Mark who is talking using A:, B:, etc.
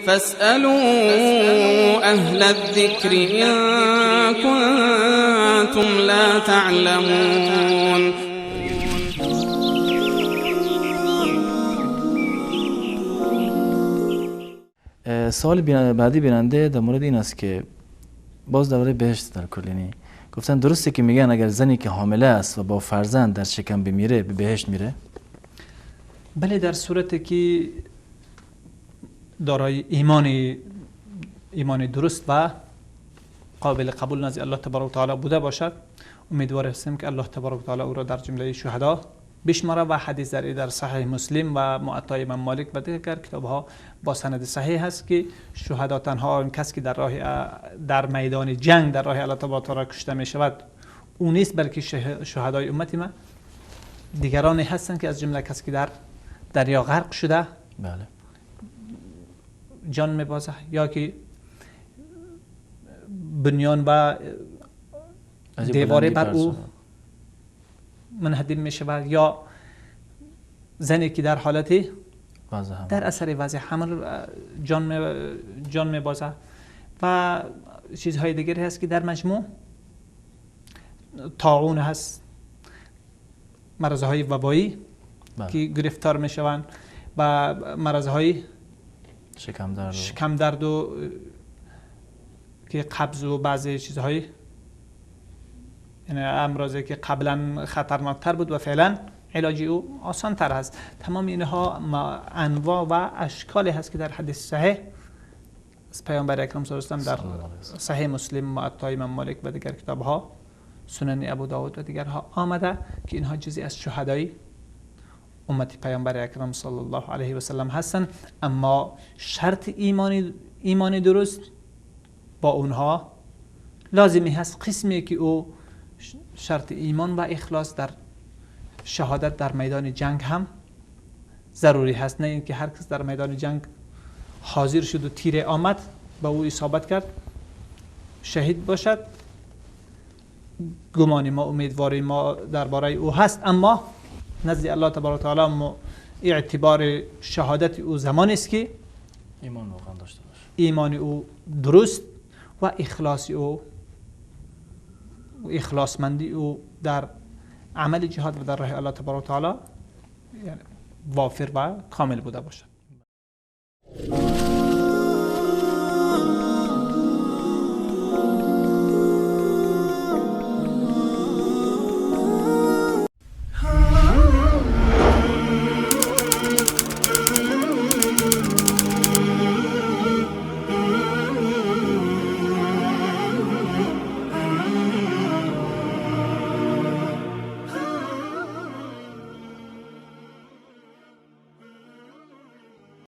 A: فاسألوا أهل الذكر إن كنتم لا تعلمون.
B: سوال بعدی بیننده در مورد این است که باز درباره بهشت در کلینی گفتن درسته که میگن اگر زنی که حامله است و با فرزند در شکم بمیره به بهشت میره؟
C: بله، در صورتی که دارای ایمان درست و قابل قبول نزد الله تبارک و تعالی بوده باشد، امیدوار هستیم که الله تبارک و تعالی او را در جمله شهدا بشماره. و حدیث در صحیح مسلم و معطا امام مالک و دیگر کتابها با سند صحیح هست که شهدا تنها آن کس که در میدان جنگ در راه الله تبارک و تعالی کشته می شود او نیست، بلکه شهدای امت ما دیگرانی هستند که از جمله کسی که در دریا غرق شده،
B: بله،
C: جان میبازه، یا که بنیان و دیواره بر او منهدم می شود، یا زنی که در حالت در اثر وضع حمل جان می بازه و چیزهای دیگری هست که در مجموع طاعون هست، مرضهای وبایی که گرفتار می شوند و مرضهای شکم درد و که قبض و بعضی چیزهای، یعنی امراضی که قبلا خطرناکتر بود و فعلا علاج او آسان تر است. تمام اینها انواع و اشکالی هست که در حدیث صحیح از پیامبر اکرم صلی الله علیه و سلم در صحیح مسلم، معطا امام مالک و دیگر کتابها، سنن ابو داود و دیگرها آمده که اینها جزئی از شهدای امت پیامبر اکرم صلی الله علیه و سلم هستند. اما شرط ایمان درست با اونها لازمی هست، قسمی که او شرط ایمان و اخلاص در شهادت در میدان جنگ هم ضروری هست، نه اینکه هر کس در میدان جنگ حاضر شد و تیر آمد به او اصابت کرد شهید باشد. گمان ما، امیدواری ما درباره او هست، اما نزد الله تبارک و تعالی اعتبار شهادت او زمان است که
B: ایمان واقعا داشته باشه،
C: ایمان او درست و اخلاص او و اخلاصمندی او در عمل جهاد و در راه الله تبارک و تعالی یعنی وافر و کامل بوده باشد.